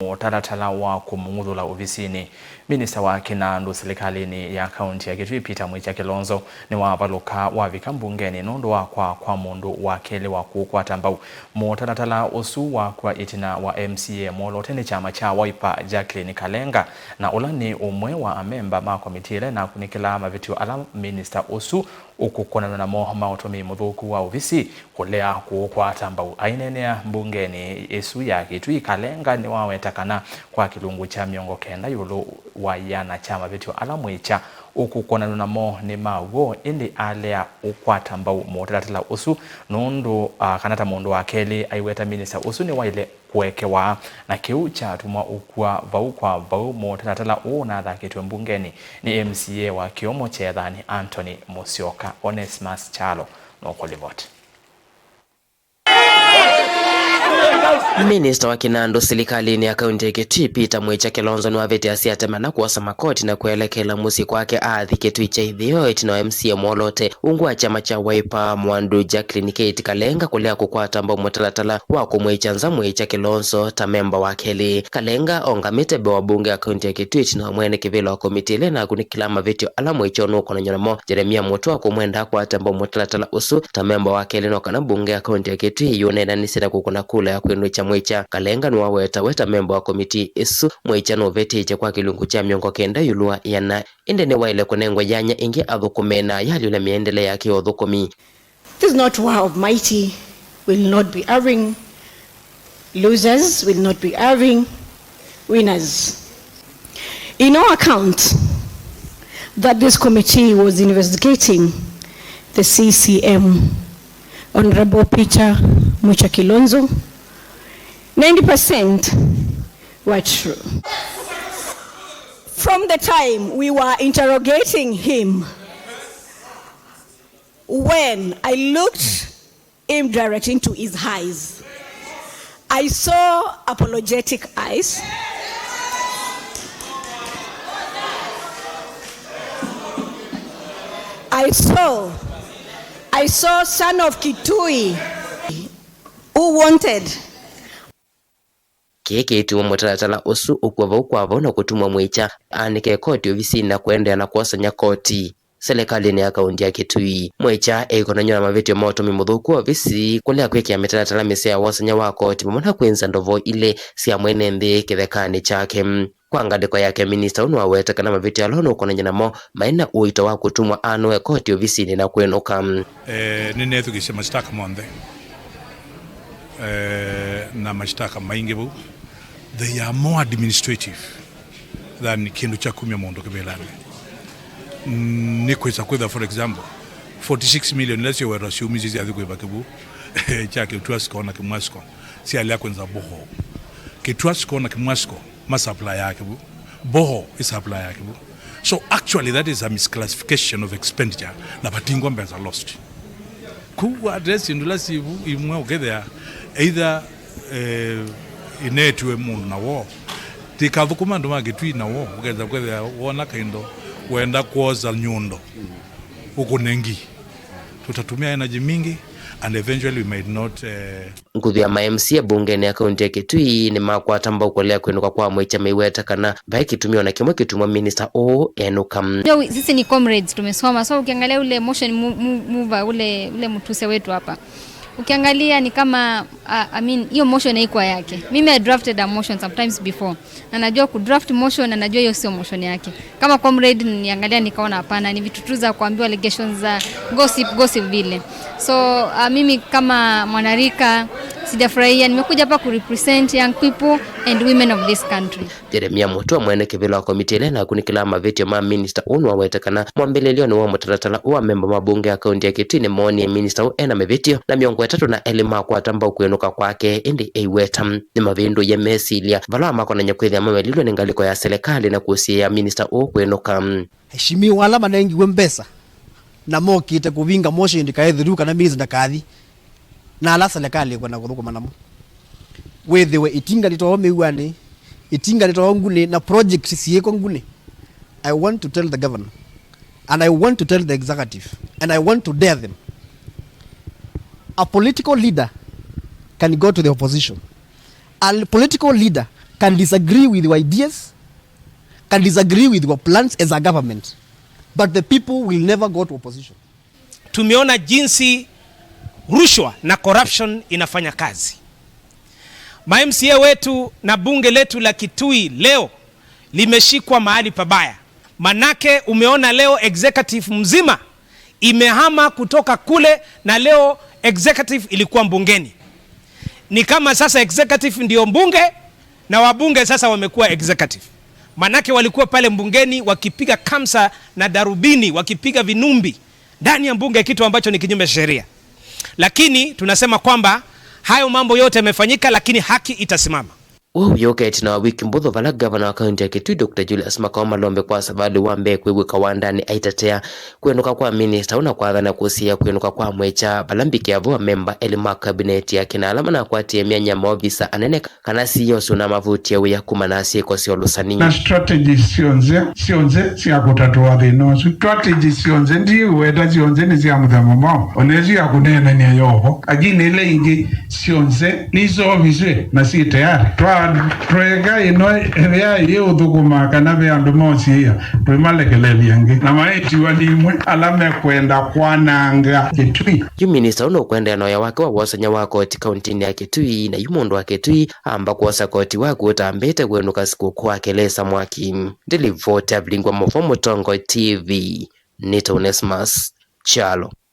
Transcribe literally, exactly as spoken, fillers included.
mũtalatala wa kũmũng'uthũla ovisinĩ. Minista wa kĩnandũ silikalĩnĩ ya kaunti ya Kitui, Peter Mwĩkya Kilonzo, nĩwavalũka wavika mbungenĩ nũndũ wa kwaa kwa mũndũ wa kelĩ wa kũũkwata mbau. Mũtalatala ũsu wakw'a ĩtina wa M C A mwoloote nĩ kyama kya Wiper, Jacqueline Kalenga, na ũla nĩ ũmwe wa amemba ma komitii ĩla ĩnakunĩkĩlaa mavĩtyo ala minista ũsu ũkũkonanw'a namo ma ũtũmĩi mũthũku wa ovisi kũlea kũũkwata mbau. Aineenea mbungenĩ ĩsu ya Kitui, Kalenga nĩwaweta kana kwa kĩlungu kya mĩongo kenda ĩũlũ wa ĩana kya mavĩtyo ala Mwĩkya ũkũkonanw'a namo nĩ ma w'o, ĩndĩ alea ũkwata mbau mũtalatala ũsu nũndũ, ah, kana ta mũndũ wa kelĩ aiweta minista ũsu nĩwaĩle kũekewa, na kĩu kyatumwa ũkua vau kwa vau. Mũtalatala ũũ ũnathakĩtwe mbungenĩ nĩ M C A wa kĩomo kya ĩthanĩ, Anthony Musyoka. Onesmus Kyalo nũkũlivoti. Minista wa kĩnandũ silikalĩnĩ ya kaunti ya Kitui, Peter Mwĩkya Kilonzo, nĩwavĩte asya ate mana kwosa makoti na kwelekela mũsyĩ kwake athi Kitui kya ĩtheo ĩtina wa M C A mwoloote ungu wa kyama kya Wiper, Mwandu Jacqueline Kate Kalenga, kũlea kũkwata mbau mũtalatala wa kũmwĩkya nza Mwĩkya Kilonzo ta memba wa kelĩ. Kalenga ongamĩte mbee wa mbunge ya kaunti ya Kitui ĩtina wa mwene kĩvĩla wa komitii ĩla ĩnakunĩkĩlaa mavĩtyo ala Mwĩkya ũnũkonany'a namo, Jeremia Mũtwa, kũmwenda akwate mbau mũtalatala ũsu ta memba wa kelĩ, no kana mbunge ya kaunti ya Kitui yũneenanisye na kũkũna kula ya kwĩnũkya Mwĩkya. Kalenga nĩwawetawe ta memba wa komitii ĩsu. Mwĩkya nũvĩtĩtye kwa kĩlungu kya mĩongo kenda ĩũlũ wa ĩana, ĩndĩ nĩwaĩle kũnengwa yanya ĩngĩ athũkũme na ayaalyũle mĩendele yake ya ũthũkũmi. This is not war of mighty, will not be having losers, will not be having winners. In our account that this committee was investigating the C C M, Honorable Peter Mwikya Kilonzo, ninety percent were true. From the time we were interrogating him, when I looked him direct into his eyes, I saw apologetic eyes. I saw, I saw son of Kitui who wanted Kĩĩ kĩituma mũtalatala ũsu ũkua vau kwa vau na kũtuma Mwĩkya anĩke koti ovisinĩ na kũendeea na kwosany'a koti silikalĩnĩ ya kaunti ya Kitui. Mwĩkya eikonany'a na mavĩtyo ma ũtũmĩi mũthũku wa ovisi, kũlea kwĩkĩa mĩtalatala mĩseo ya wosany'a wa koti, vamwe na kwĩnza ndovo ilĩ sya mwene nthĩ kĩthekanĩ kyake. Kwa ngalĩko yake, minista ũũ nĩwaweta kana mavĩtyo ala ũnũkonany'a namo maĩ na ũito wa kũtumwa anũe koti ovisinĩ na kwĩnũka. Eh, nĩneethukĩĩsye mashtaka monthe. Eh, na mashtaka maingĩ vau. They are more administrative than kĩndũ kya kumya mũndũ kĩvĩlanĩ. Mm, nĩ kwĩsa kwĩtha, for example, forty-six million ila syowetwa syumisye syathi kwĩva kĩvu kya Kĩtuasco na Kĩmwasco syalea kwĩnza boho. Kĩtuasco na Kĩmwasco ma supply ya kĩvu. Boho ĩ supply ya kĩvu. So actually that is a misclassification of expenditure na vatingwa mbesa lost. Kwoou address syĩndũ ila syĩ vu imwe ũkethĩa either, eh, inetiwe mũndũ na woo. Tikathũkũma andũ ma Kitui na woo, ũkethĩa kwethĩa wona kaindo wenda kwosa nyundo ũkũnengi. Tutatumia energy mingi and eventually we might not, eh, Nguthu ya ma M C A mbungenĩ ya kaunti ya Kitui nĩmakwata mbau kũlea kwĩnũka kwa Mwĩkya, maiweta kana vai kĩtumi o na kĩmwe kĩtuma minista ũũ enũka. Unajua, sisi ni comrades, tumesoma. So ukiangalia ule motion mu-, mu-, mover, ule, ule mtuse wetu hapa, ukiangalia ni kama, uh, I mean, hiyo motion haikuwa yake. Mimi I drafted a motion sometimes before. Na najua kudraft motion, na najua hiyo sio motion yake. Kama comrade niliangalia nikaona hapana, ni vitu tu za kuambiwa, allegations za gossip, gossip vile. So, uh, mimi kama mwanarika sijafurahia, nimekuja hapa kurepresent young people and women of this country. Jeremia Mũtũa, mwene kĩvĩla wa komitii ĩla ĩnakunĩkĩlaa mavĩtyo ma minista ũũ, nĩwaweta kana mwambĩlĩlyonĩ wa mũtalatala ũũ, amemba ma mbunge ya kaunti ya Kitui nĩmoonie minista ũũ ena mĩvĩtyo, na mĩongo ĩtatũ na elĩ makwata mbau kwĩnũka kwake, ĩndĩ eiweta nĩmavĩndũie mesilya vala makonany'a kwĩthĩa mamelilwe nĩ ngalĩko ya silikalĩ na kũsiĩĩa minista ũũ kwĩnũka. Aheshimiwa ala manengiwe mbesa na mokĩte kũvinga motion ndikaethĩwe kana minista ndakathi, na ala silikalĩ ĩkwenda kũthũkũma namo. Wĩthĩwe ĩtinga nĩtoo mĩuanĩ, ĩtinga nĩtoo ngunĩ, na project siĩko ngunĩ. I want to tell the governor, and I want to tell the executive, and I want to dare them. A political leader can go to the opposition. A political leader can disagree with your ideas, can disagree with your plans as a government, but the people will never go to opposition. Tumeona jinsi rushwa na corruption inafanya kazi. Ma M C A wetu na bunge letu la Kitui leo limeshikwa mahali pabaya. Manake umeona leo executive mzima imehama kutoka kule, na leo executive ilikuwa mbungeni. Ni kama sasa executive ndio mbunge na wabunge sasa wamekuwa executive. Manake walikuwa pale mbungeni wakipiga kamsa na darubini, wakipiga vinumbi ndani ya mbunge, kitu ambacho ni kinyume cha sheria. Lakini tunasema kwamba hayo mambo yote yamefanyika, lakini haki itasimama. Ũu wĩũka ĩtina wa wiki mbũthũ vala ngavana wa kaunti ya Kitui, Doctor Julius Makao Malombe kwasa valĩ wa mbee kwĩw'ĩka wandanĩ aitetea kwĩnũka kwa minista ũna kwathana kũsiĩĩa kwĩnũka kwa mwekya vala mbikĩa vo amemba elĩ ma kabineti yake na ala manakwatie myanya ya maovisa anene kana C E Os ũna mavutĩe wĩa kumana na syĩko sya ũlũsani. Na strategy syonthe, syonthe sya kũtatũa thĩna ũsu. Strategy syonthe ndiweta syonthe nĩ sya mũthemba mwaũ. Ona ĩsu ya kũneenany'a yovo. Lakini ĩla ingĩ syonthe nĩiseũvisw'e na syĩ tayari. Twa-, tweka ĩno ĩthĩa yĩ ũthũkũma kana ve andũ mosiĩĩa, twĩmalekelelya angĩ. Na maĩtiwa nĩ imwe ala mekwenda kwananga Kitui. Yu minista ũũ nũkũendeea na wĩa wake wa wosany'a wa koti kauntinĩ ya Kitui, na yu mũndũ wa Kitui amba kwosa koti waku ũtambĩte kwĩnũka sikũkũ wake Lesa Mwaki. Ndilivoti ya Vilingwa Mũvo, Mũtongoi T V, nĩta Onesmus Kyalo.